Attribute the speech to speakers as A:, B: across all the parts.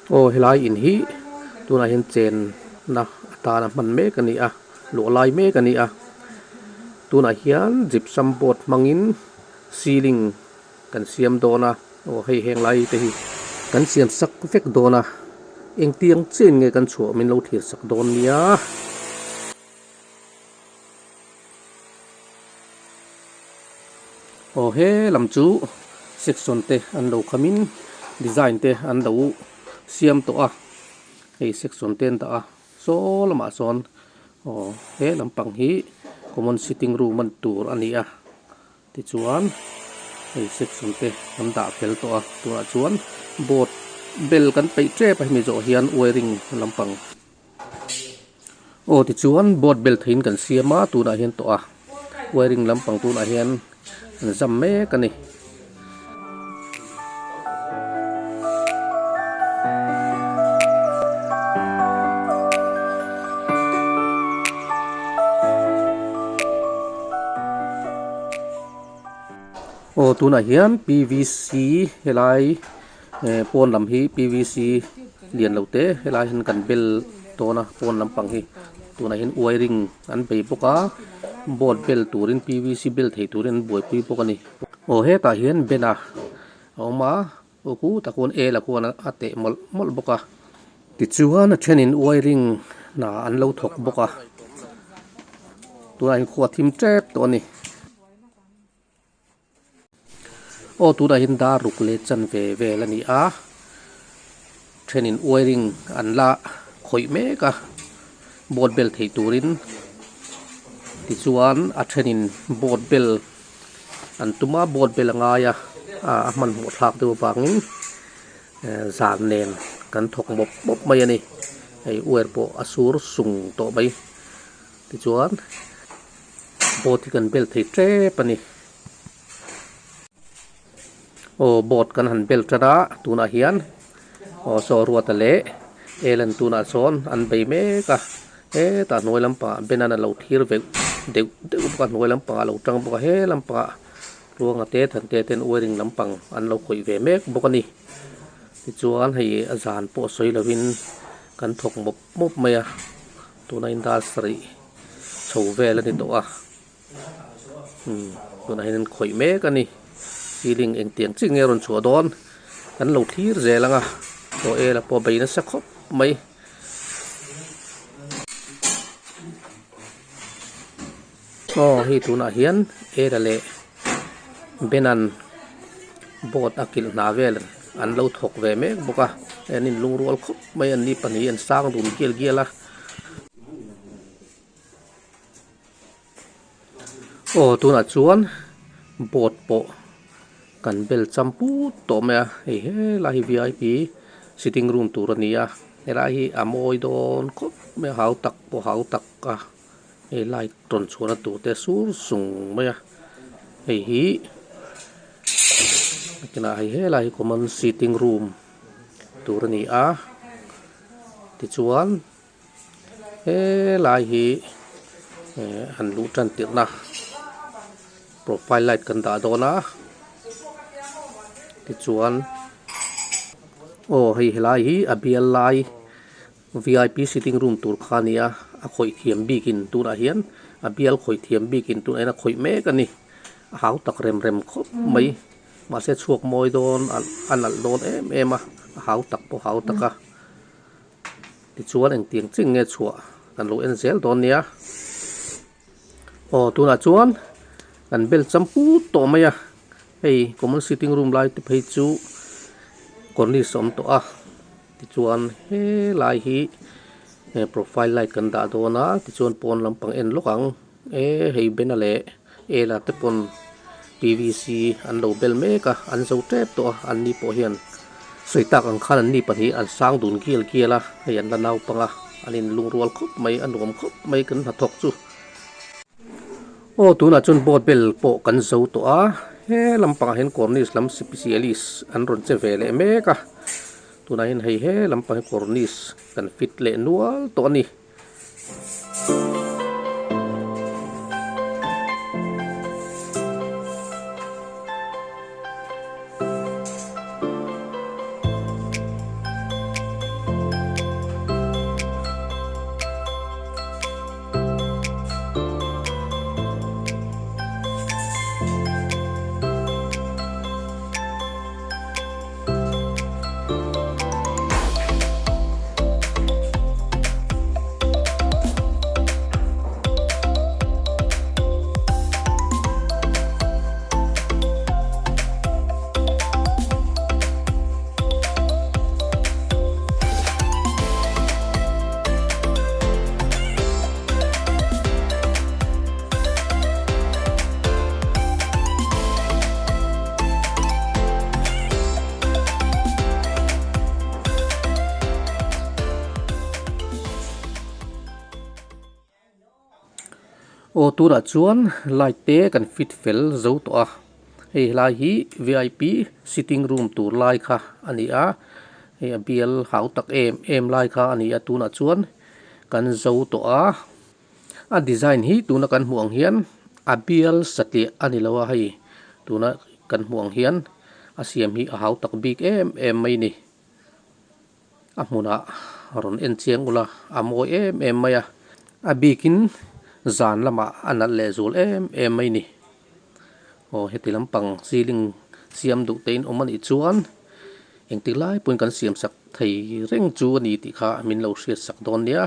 A: Aw helai in hi tunah hian chenna atana hman mek a ni a luah lai mek a ni a tunah hian gypsum board hmangin ceiling kan siam dawn a aw hei heng lai te hi kan siam sak vek dawn a engtiang chen nge kan chhuah min lo thlir sak dawn nia. Aw he lam chu section te an lo kham in design te an lo siam tawh a hei section te an dah a saw lamah sawn aw he lampang hi common sitting room a ni tur a ni a tichuan hei section te an dah fel tawh a tunah chuan board bel kan peih tep a hemi zawh hian wiring lampang. Aw tichuan board bel theihin kan siam a tunah hian tawh a wiring lampang tunah hian an zam mek a ni. Aw tunah hian pvc helai. Eh pawn lam hi pvc lian lo te helai hian kan bel dawn a pawn lampang hi tunah hian wiring an bei bawk a board bel turin pvc bel thei turin an buaipui bawk a ni aw hetah hian ben a a awm a aw khutah khuan el a khuan a teh mawlh mawlh bawk a tichuan a thenin wiring hna an lo thawk bawk a tunah hian khua thim tep tawh a ni. Aw tunah hian dar ruk leh chanve vel a ni a thenin wiring an la khawih mek a board bel theih turin tichuan a thenin board bel an tum a board bel a ngai a a hmanhmawh thlak deuh avangin zan nen kan thawk mawp mawp mai a ni hei wire pawh a sur sung tawh mai tichuan. Boat hi kan bel thei tep a ni. Aw boat kan han bel tan a tunah hian aw saw Ruata leh Ellen tunah sawn an bei mek a hetah hnuai lampangah Ben-an a lo thlir veuh deuh deuh bawk a hnuai lampangah a lo tang bawk a he lampangah Tluanga te Thante ten wiring lampang an lo khawih ve mek bawk a ni. Tichuan hei a zan pawh sawi lovin kan thawk mawp mawp mai a tuna industry. Chho vel a ni tawh a umm tunah hian an khawih mek a ni ceiling engtiang chiah nge a rawn chhuah dawn kan lo thlir zel ang a chaw ela pawh a bei nasa khawp mai. Aw hei tunah hian ela leh Benan boat a kilh hna vel an lo thawk ve mek bawk a hei an inlungrual khawp mai an ni pahnih an sang dun gial gial a. Aw tunah chuan boat pawh kan bel cham put tawh mai a hei helai hi vip sitting room tur a ni a helai hi a mawi dawn khawp mai a hau tak pawh hau tak a hei light rawn chhuahna tur te a sur sung mai a hei hi kinah hei helai hi common sitting room tur a ni a tichuan. Helai hi han luh tan tirhna profile light kan dah dawn a tichuan aw hei helai hi a bial lai vip sitting room tur kha a ni a a khawih thiam bikin tunah hian a bial khawih thiam bikin tunah hian a khawih mek a ni a hau tak rem rem khawp mai mahse chhuak mawi dawn a nalh dawn em em a a hau tak pawh a hau tak a. Tichuan engtiang chin nge chhuah kan lo en zel dawn nia. Aw tunah chuan kan bel cham put tawh mai a, hei common sitting room lai te phei chu cornice a awm tawh a, tichuan helai hi profile light kan dah dawn a, tichuan pawn lampang en lawk ang. E hei Bena leh Ela te pawn PVC an lo bel mek a, an zo tep tawh a, an ni pawh hian sawi tak ang khan an ni pahnih an sang dun gial gial a, hei an la naupang a, an in lungrual khawp mai, a nuam khawp mai kan hnathawk chu. Aw tunah chuan boat bel pawh kan zo tawh a, he lampangah hian cornice lam specialist an rawn che ve leh mek a, tunah hian hei he lampang hi cornice kan fit leh nual tawh a ni. Aw tunah chuan light te kan fit fel zo tawh a, hei helai hi vip sitting room tur lai kha a ni a, hei a bial hau tak em em lai kha a ni a tunah chuan kan zo tawh a, a design hi tuna kan hmuh ang hian a bial satliah a ni lo a hei tuna kan hmuh ang hian a siam hi a hau tak bik em em mai a ni. A hmunah rawn en chiang ula a mawi em em mai a, a bikin zan lamah a nalh leh zual em em mai ni. Aw heti lampang ceiling siam duh te in awm a nih chuan engtik lai pawhin kan siam sak thei reng chu a ni tih kha min lo hriat sak dawn nia.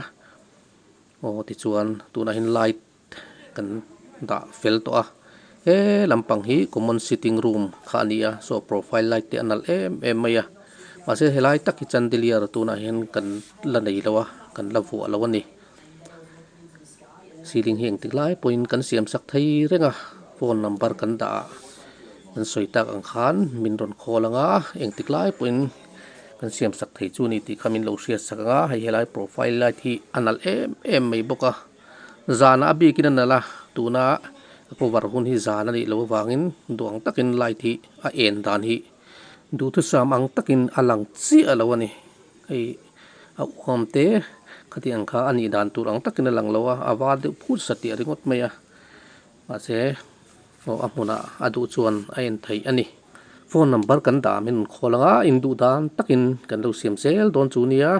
A: Aw tichuan tunah hian light kan dah fel tawh a he lampang hi common sitting room kha a ni a saw profile light te a nalh em em mai a mahse helai tak hi chandelier tunah hian kan la nei lo a kan la vuah lo a ni ceiling hi engtik lai pawhin kan siam sak thei reng a phone number kan dah ah kan sawi tak ang khan min rawn call ang a engtik lai pawhin kan siam sak thei chu a ni tih kha min lo hriat sak ang a hei helai profile light hi a nalh em em mai bawk a. Zanah a bikin a nalh a, tuna a cover hun hi zan a nih loh avangin duh ang takin light hi a en dan hi duhthusam ang takin a lang chiah lo a ni. Hei a uam te khati ang kha a nih dan tur ang takin a lang lo a, a var deuh phut satliah ringawt mai a, mahse aw a hmunah a duh chuan a en theih a ni. Phone number kan dah min rawn khawl ang a, induh dan takin kan lo siam zel dawn chu nia.